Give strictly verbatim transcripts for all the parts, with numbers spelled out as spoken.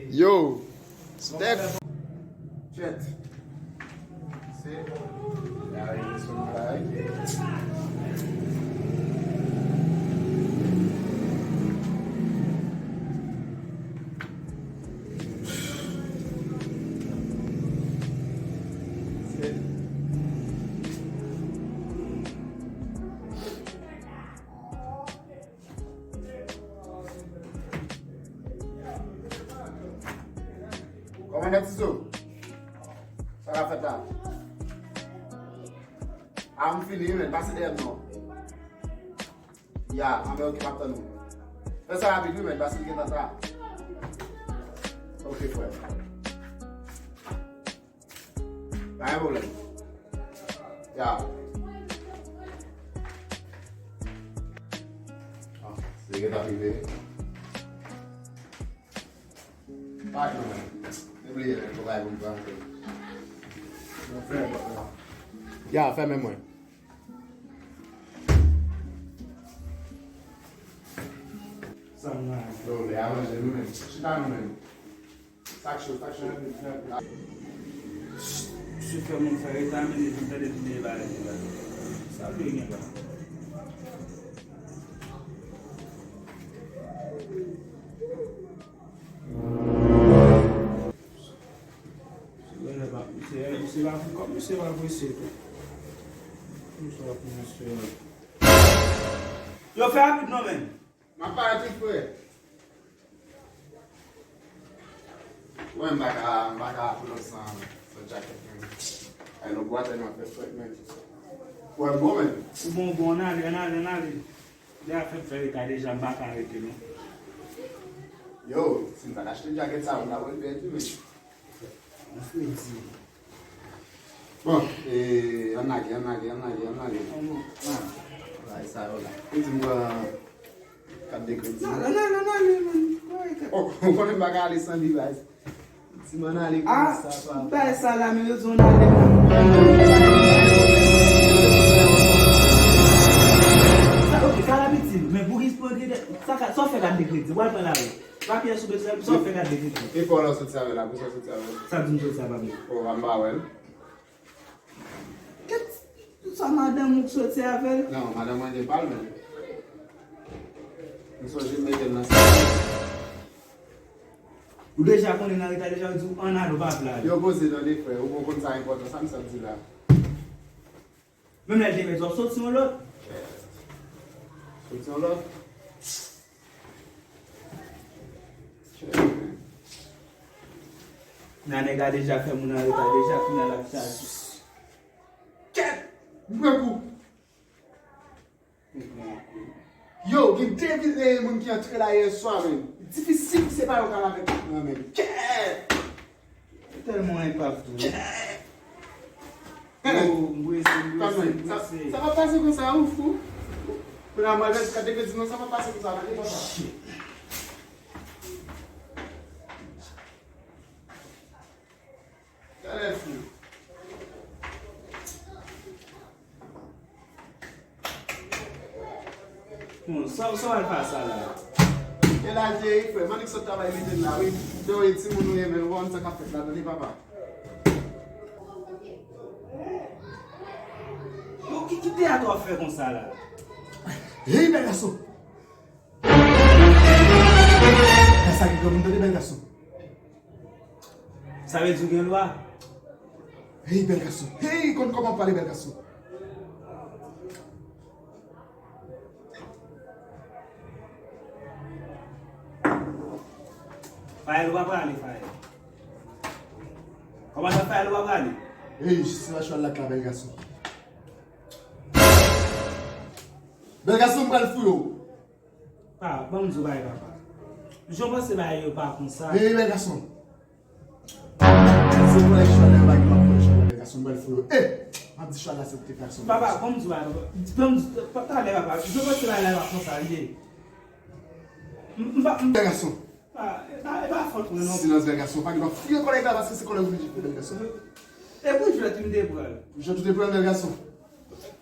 Yo, step. Chat. Se la rezo sou nou la wi. Kòmandan Tizo, sa k ap fèt la? A, m fini wi, men pase dèyè m non. Ya, anben, oke, m ap tann ou. Fè sa rapid wi, men pase l gentan ta. Oke, frè. Pa gen pwoblèm. Ya. Ah, se gentan rive. Pa gen pwoblèm. Debliye, men, fò bay pou m pran anpil. Mwen fè bòt la. Ya, fèmen mwen. Sa m nan. Yo, lè a manje nou menm. Chita nou menm. Sa k cho, sa k cho. Misye fè moun fè reta, men li vin tande tout bagay la. Sa l vle gen la. Misye pa, misye, misye pa, kòm misye pa prese tou. Misye pa prese. Yo fè rapid non, men. M ap parèt wi, frè. Wè, m pa ka, m pa ka pull up san, san djakèt, men. Ay, nou bwatè nou ap fè frèt, men. Wè, m bon, men. Ou bon, bon, ann ale, ann ale, ann ale. Deja fè m fè reta deja, m pa ka rete, non. Yo, si m ta ka achte djakèt sa, m ta pral pèdi, men. Bon, e, ann lage, ann lage, ann lage, ann lage. Bagay sa yo la. Ou di m pran kat de kredi. Non, non, non, non, non, non, non. Oh, ou konnen m pa ka ale san li, baz. Di m ann ale konsa, papa. Bay sa la, men yo di w ann ale. Sa, ok, sa la piti, men pou, sa w fè kat de kredi, w al pran lari. Papye sou bezwen, sa w fè kat de kredi. E fò la w soti avè l la, pou sa w soti avè l. Sa di m soti avè l. O, a m pa wè l. Kèt, sa madanm ou k soti avè l? Non, madanm mwen gen pa l menm. M sonje m mete l nan sa. Ou deja konnen nan reta deja, yo di w ann ale, w pa vle ale. Yo poze tande frè, ou poko konn sa enpòtan, sa m sot di la. Menm lè l te pèdi, w ap soti yon lòt. Soti yon lòt. Nan nèg la deja fè moun an reta deja, kounye a l ap chache. Kèt! M pran kou. Yo, gen de vil, eh, moun ki antre la yè swa, men. Difisil pou separe yon kal avèk lòt nan, men. Kèt! Tèlman enpak tou. Yo, m prese, m prese, m prese. Sa pa pase konsa, ou fou? Kounye a, mwen, kat de kredi, non, sa pa pase konsa, non, papa. Shit. Talè fou. Bon, sa, sa w al fè sa la? E la, Jerry, frè, m annik sot travay mete l la, wi. Jerry, timoun ou ye, men, ou konn sa k ap fèt la, tande papa. Bon, ki, ki teyat w ap fè konsa la? Hey, bèl gason! Sa ki granmoun tande, bèl gason. Sa vle di w gen lwa? Hey, bèl gason. Hey, konn kòman pale, bèl gason. Fayèl, ou pa prale, Fayèl. Kòmandan Fayèl, ou pa prale? Hey, se la chwal la k la, bèl gason. Bèl gason, m pral fouye w. Pa, ban m di w bagay, papa. Jan w panse bagay yo pa konsa. Hey, bèl gason. Se pou lè chwal la, yo pa gen lwa pou lè chwal la, bèl gason, m pral fouye w. Eh! M ap di chwal la se pou te fè aksyon, bèl gason. Papa, ban m di w bagay, papa. Ban m di, pa, talè, papa. Jan w panse bagay la, yo pa konsa, li ye. M, m pa, m... Bèl gason. Pa, e pa, e pa fòt mwen non. Silans, bèl gason. Pa gen dwa fouye kòlèg la paske se kòlèg ou vin jifle, bèl gason. E pou jwèt, wi, m te pran l. Pou jwèt ou te pran l, bèl gason.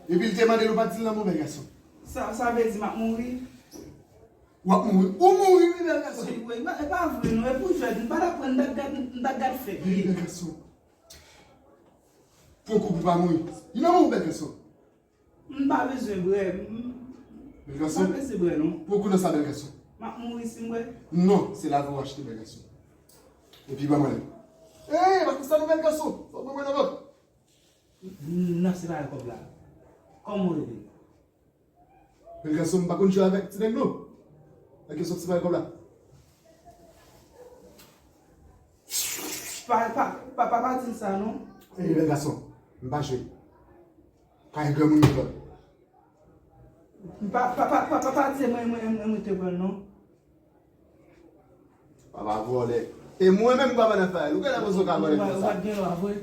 Epi l te mande l, ou pa t di l nan mo, bèl gason. Sa, sa vle di m ap mouri? W ap mouri. Ou mouri, wi, bèl gason. Wi, wi, e pa vre, non. E pou jwèt, m pa t ap pran, m t ap gad, m t ap gad fèk. Wi, bèl gason. Pran kou pou pa mouri. Li nan men w, bèl gason. M pa bezwen brè. M Bèl gason. Pa bezwen brè, non. Pran kou nan sa, bèl gason. M ap mouri si m brè. Non, se lavi w achte, bèl gason. Epi ban mwen l. Ey, pa konsa non, bèl gason. Fòk mwen mwen nan vant. N ap separe kòb la. Kòman w rele? Bèl gason, m pa konn jwe avèk ti nèg non. Bèl gason, separe kòb la. Pa, pa, pa, pa, pa di l sa non. Ey, bèl gason, m pa jwe. Kay granmoun mwen lòt. Pa, pa, pa, pa, pa, pa di mwen, mwen, mwen, mwen te pran non. Papa vòlè. E mwen menm papa nan fè. Ou genlè panse w ka vòlè konsa. Ou pa t gen lwa vre.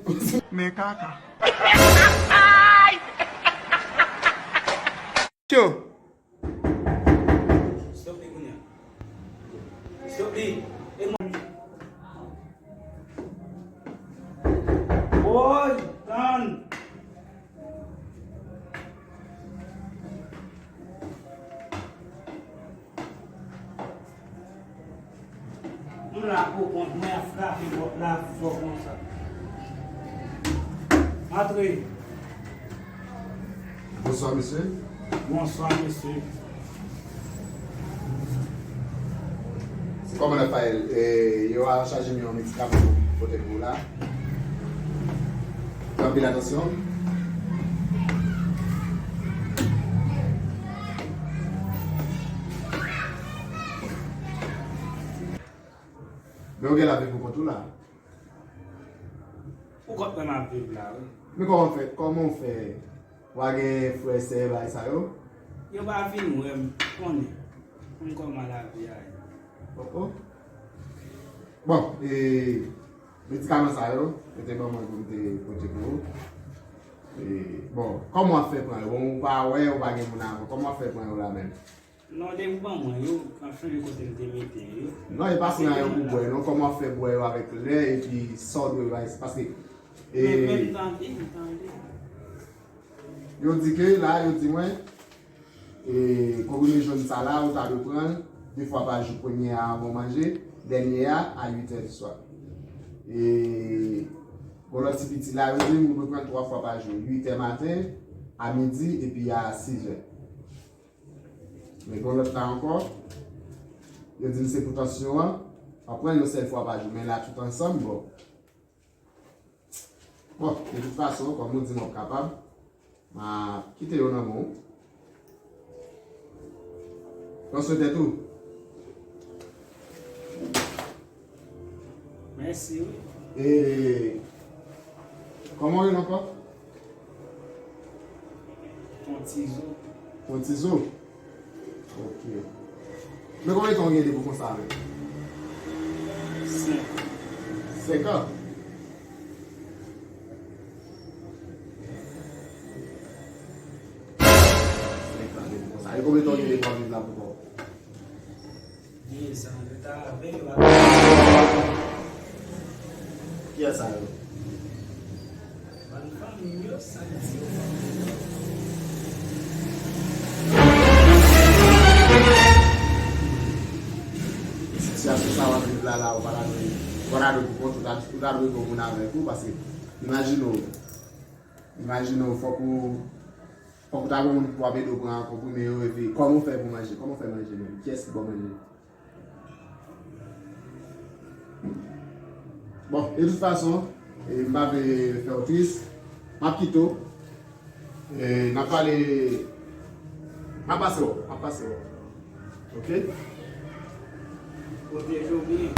Men kaka. Yo. Stop li kounye a. Stop li. E mwen. Woy, tann. M la pou kont mwen ap frape pòt la fò konsa. Antre. Bonswa, mesye. Bonswa, mesye. Se kòman n ap fè l? E, yo a chaje m yon medikaman pou pote pou ou la. Fè anpil atansyon. Men ou gen lavi pou kont ou la. Ou konprann m ap viv la, wi. Men kòman w fè, kòman w fè? Ou pa gen frè, sè, bagay sa yo? Yo pa vin wè m, konnen. Konn kòman lavi a ye. Oh, oh. Bon, e, medikaman sa yo, yo te ban mwen pou m te pote pou ou. E, bon, kòman w ap fè pran yo? Bon, ou pa wè, ou pa gen moun avè w. Kòman w ap fè pran yo la menm? Non, depi w ban mwen yo, m ap chonje kote m te mete yo. Non, e pa pran yo pou bwè, non. Kòman w ap fè bwè yo avèk lè epi sa w dwe bay, paske, e, men, men m tande, m tande. Yo di ke la, yo di mwen, e, konprime jòn sa la, ou ta dwe pran de fwa pa jou, premye a avan w manje, dènye a a uit è di swa. E, gon lòt ti piti la, yo di m ou dwe pran twa fwa pa jou, uit è maten, a midi, epi a sis è. Men gon lòt la ankò, yo di m se pou tansyon an, w ap pran yon sèl fwa pa jou, men la tout ansanm, bon. Bon, de tout fason, kòm ou di m w ap kapab, m a kite yo nan men w. Pran swen tèt ou. Mèsi, wi. E, kòman w rele ankò? Ton Tizo. Ton Tizo? Ok. Men konbyen tan w gen depi w konsa avè l? Senk. Senk an? Senk an depi w konsa. E konbyen tan w gen depi w ap viv la pou kò w? Dezan, yo ta avè yo ap. Kiyès sa yo? Bann fanmi m yo, sa k di yo. Sitiyasyon sa w ap viv la, la, ou pa ta dwe, ou pa ta dwe pou kont ou, ta, ou ta dwe gen moun avèk ou, paske imajine w, imajine w, fòk ou, fòk ou ta gen moun pou ap ede w pran konprime yo, epi kòman w fè pou manje, kòman w fè manje menm, kiyès ki ba w manje? Bon, de tout fason, e, m pa vle fè w tris. M ap kite w. E, n ap pale. M ap pase w. M ap pase w. Ok? Pwoteje w byen.